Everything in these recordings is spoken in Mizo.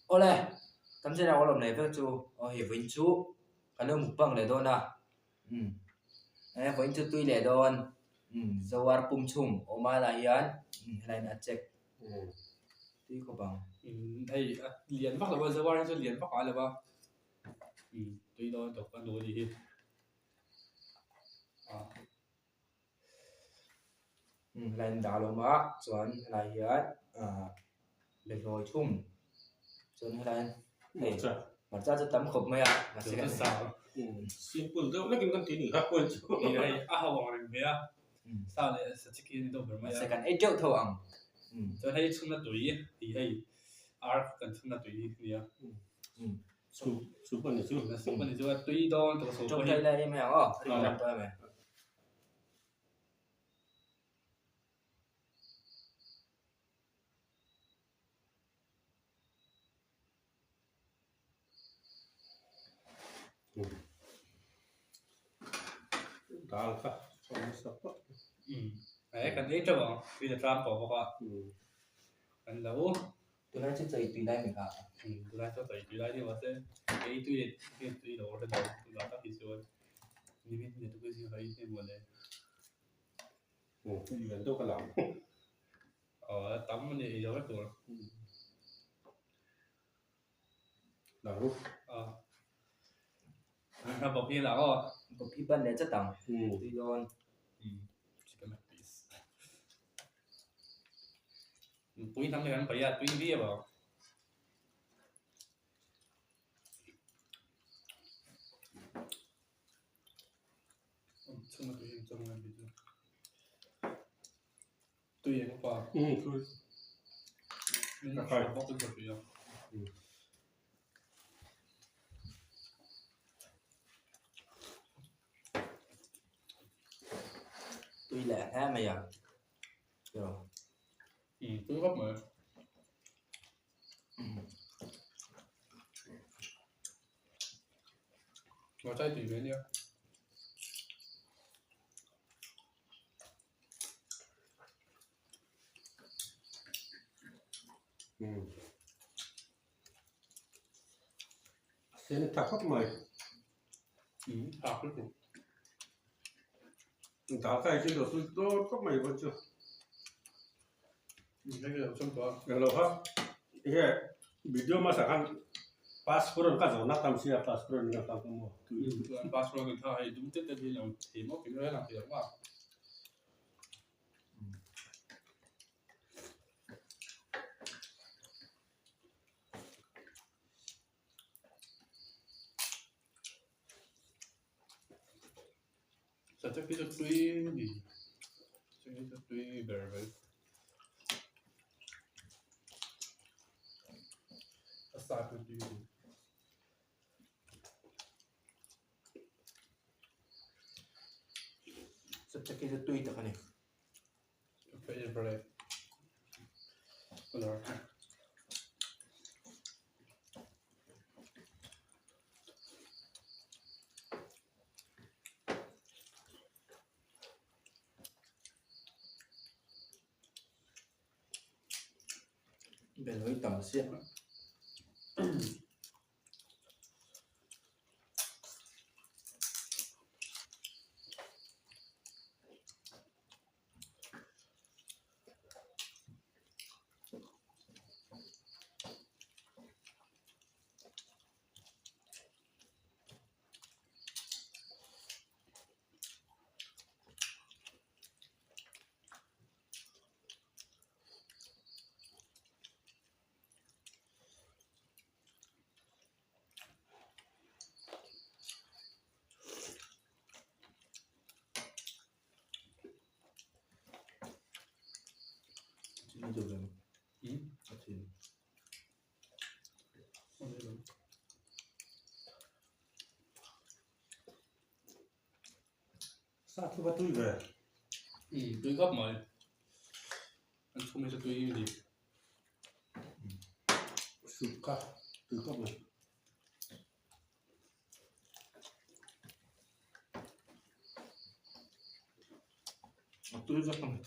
Awle, tam chen a awlawm leh vek chu aw hei vawiin chu kan lo mukbang leh dawn a, umm e vawiin chu tui leh dawn umm zoar pum chhum awm a helaiah hian umm helaiah hian a check tui khawp ang. Umm hei a lian vak lo a zoar hi chu lian vak a lo va umm tui dawn tawp a nu a nih hi ah. Umm helai an dah alawm a chuan helai hian ahh behlawi thum chuan helai hei hmarcha chu tam khawp mai a mahse kan simple deuh lekin kan ti ni kha huan chu hei a ho ang reng ve a sa leh sa chi khi a ni deuh ber mai a mahse kan ei teuh tho ang chuan hei chhunna tui tih hei ar kan chhunna tui a nia soup soup a ni chu soup a ni chu a tui dawn tawh soup pawh hi tawngtai lai em em ang aw a ri Dal kha chhawm nasa phawt. He kan ei teuh ang tui a tlang tawh bawk a kan lo Tunlai chu chawi tui lai mi kha. Tunlai chu chawi tui lai ni mahse ei tui leh nge tui lo hre lo tunah tak hi chuan nimin leh tukah zing kha ei hnem mawle. Lian deuh ka la ang. Aw tam a ni ei lo vek tur. La ru. Aw. Bawp hi la aw. Bawp hi ban leh chat ang. Tui dawn. Chicken leg piece. Pui hnam leh kan paih a tui viau ang. Chhung a tui hi chawng em chu. Tui eng pa. Tui. Min hriat bawk in ka hria. Tui leh hle mai a. Tui khawp mai. Ngawchai tui ve nia. Sen tha khawp mai. Tha lutuk. Dal kha hi chu lo tui dawr khawp mai pawh chu. Englo kha enge video hmasa khan passport ka zawhna tam sia passport an la ta maw. Passport kan tha hei dum tet tet hi lang thei maw kei mai a lang thei lo a. Sacha khi chu tui a ni sacha khi chu tui ber mai a sa chu tui a ni. Sacha khi chu tui tak a ni. Ka favourite colour. Bel hawi tam sia. Sa chu va tui ve. Tui khawp mai. An chhum hi chu tui a ni. Soup kha tui khawp mai. A tui vek a ni.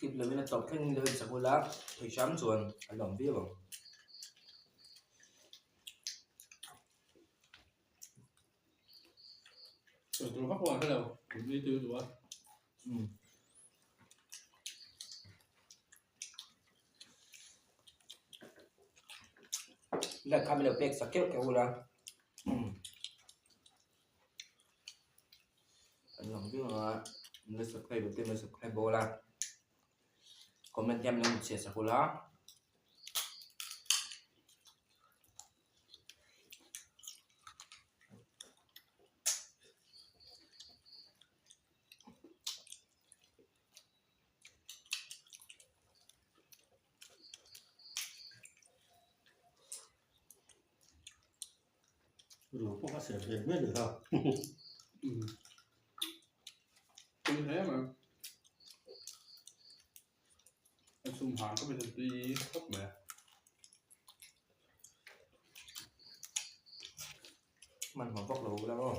Skip lovin a tawp thlengin lo insak ula thei hram chuan a lawm viau ang. Sawi tur vak pawh an hre lo, tui tui duh a. Umm. Like kha min lo pek sak keuh keuh ula. Umm. An lang viau ang a, min lo subscribe te min lo subscribe bawk ula. Comment hian min lo chhiar sak ula. Ruh pawh a ser ve hmel a. Tui hle mai. A chhum hang ka hmeichhe tui khawp mai a. Hmanhmawh vak lo ula aw.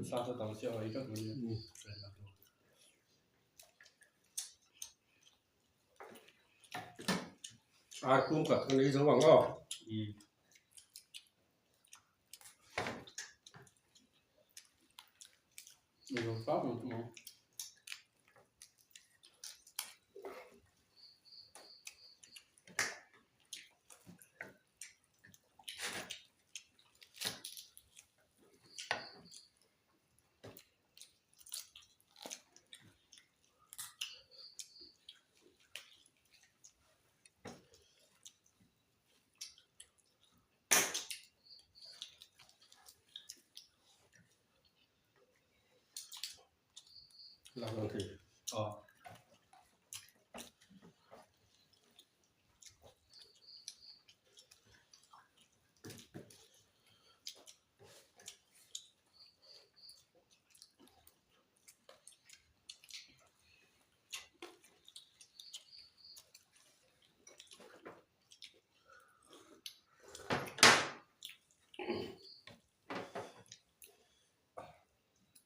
Sa chu tam chiah mai tlat mai a. Ar pum khat kan ei zo ang aw. Lak ang thei. Aw.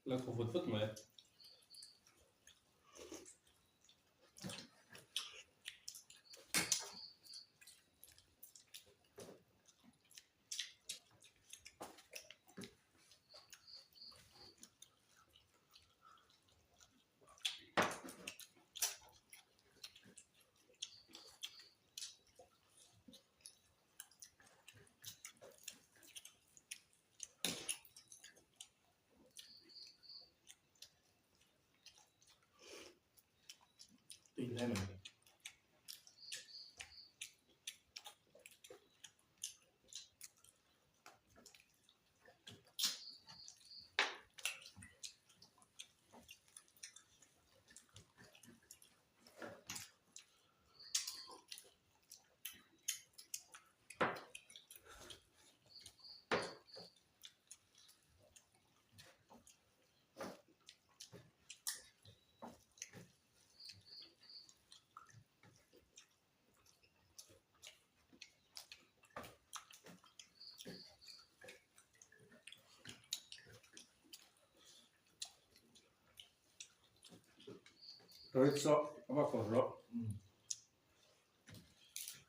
La khaw vut vut mai. Tui hle mai. Red saw a va kawr rawh.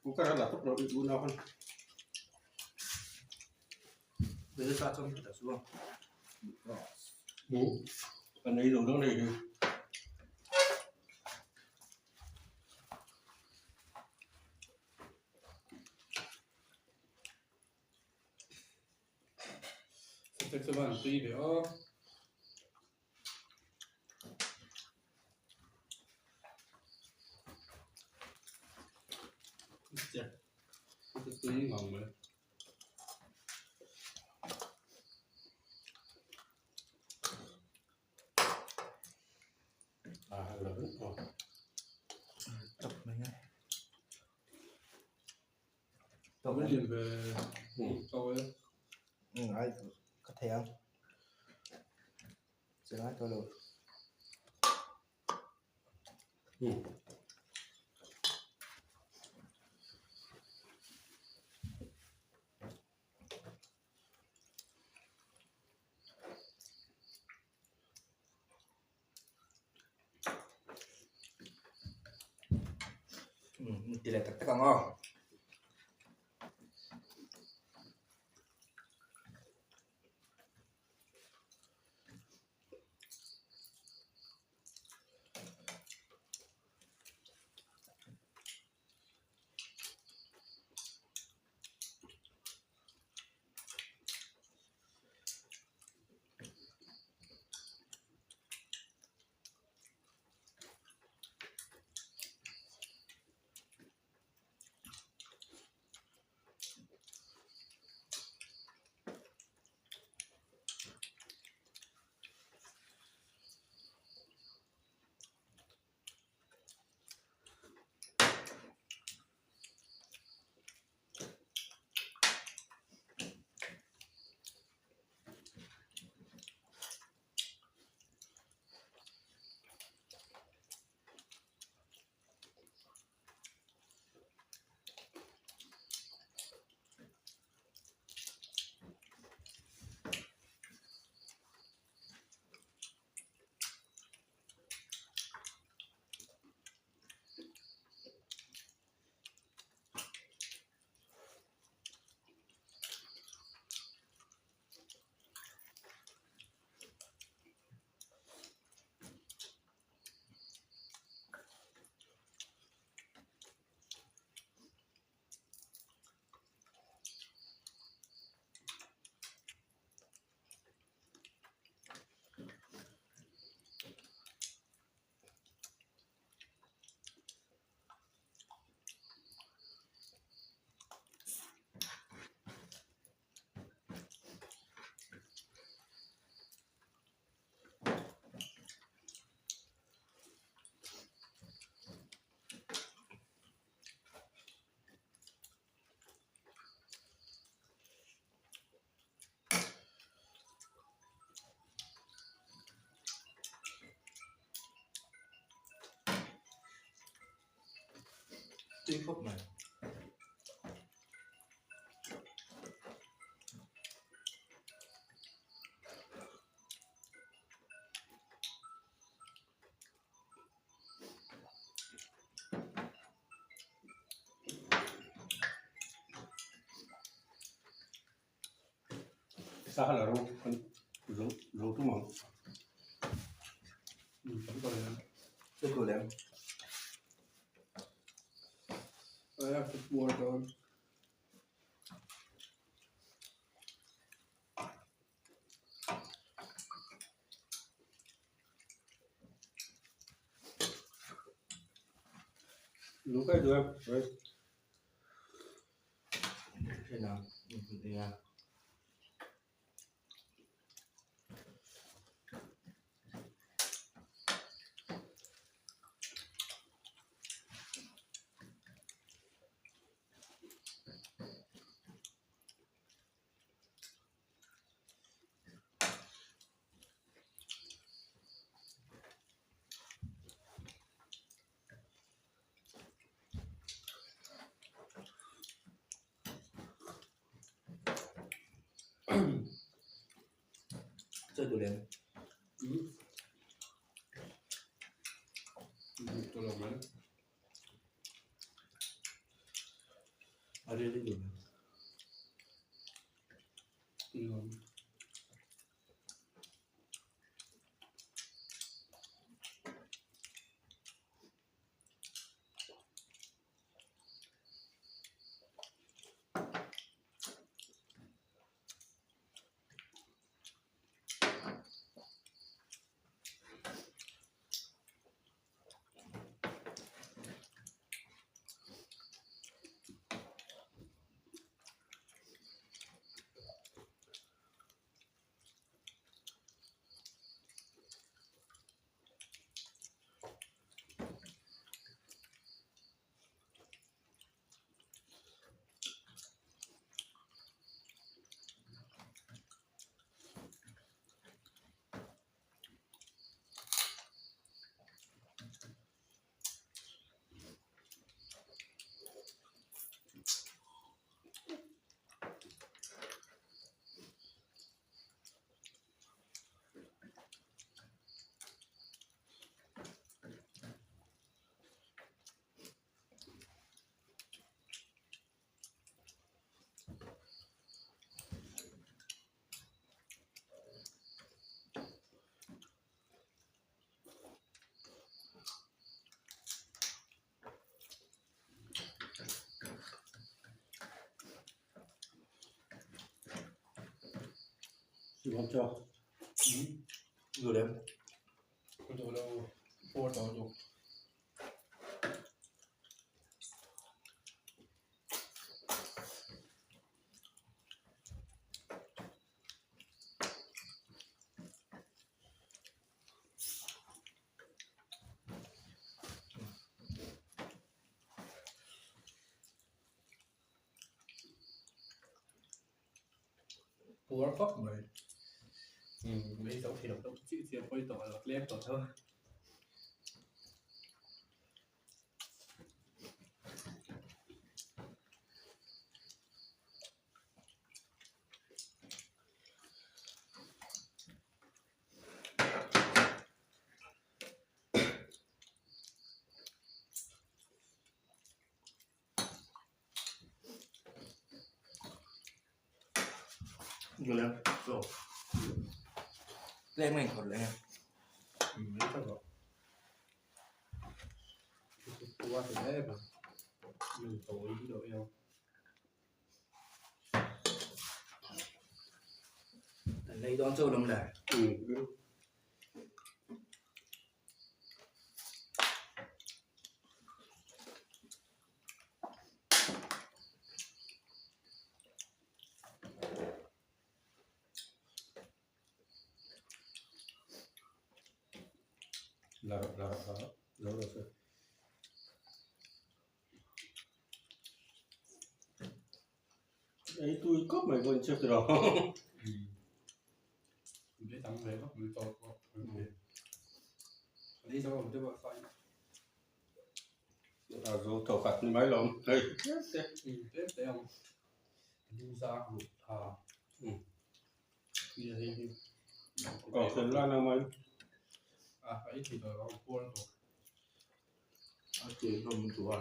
Cooker a la tawp loh i unau khan. Bel sa chuan ta chu. Kan ei lo dawn hei hi. Sachek chuan tui ve aw. Tui ngang mai. Tawk Kan lian ve tawk e. Um ai ka thei ang. Che ngai tawh lo. Ti leh tak tak ang aw. Tui khawp mai. Sa kha la ro kan zo zo tum ang. Tam tawh lem. Chu tu lem. I have to put more down. Lu kai duh em? Right. Thế nào? Yeah. Chơi tụi lem. Tawh lo mai. I really do. Tui lo. Puar khawp mai. Mei zo thei lo deuh chiah chiah pawi tawh lo tlem tawh tho. Tlem a inkhawrh leh nge. Kan lei dawn chauh lawm le. La la la la la la. Ei tui khawp mai pawh in chhiat tawh lo. A zo tawh khat ni mai lo hei tlem te. Aw fel lai na mai. A tui hlawm lutuk a.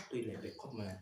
Tui leh pek khawp mai a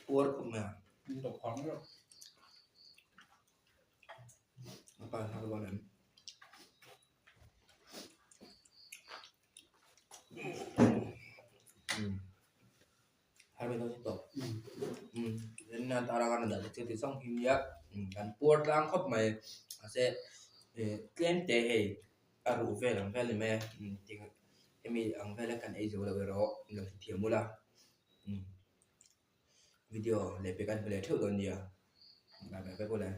Puar khawp mai a. A pa hnar dawn em? Kan puar tlang khawp mai mahse tlem te hei a ruh vel ang vel a ni mai a hemi ang vela kan ei zo lo erawh in lo hrethiam ula video leh pek an hmu leh theuh dawn nia bye bye vek ule.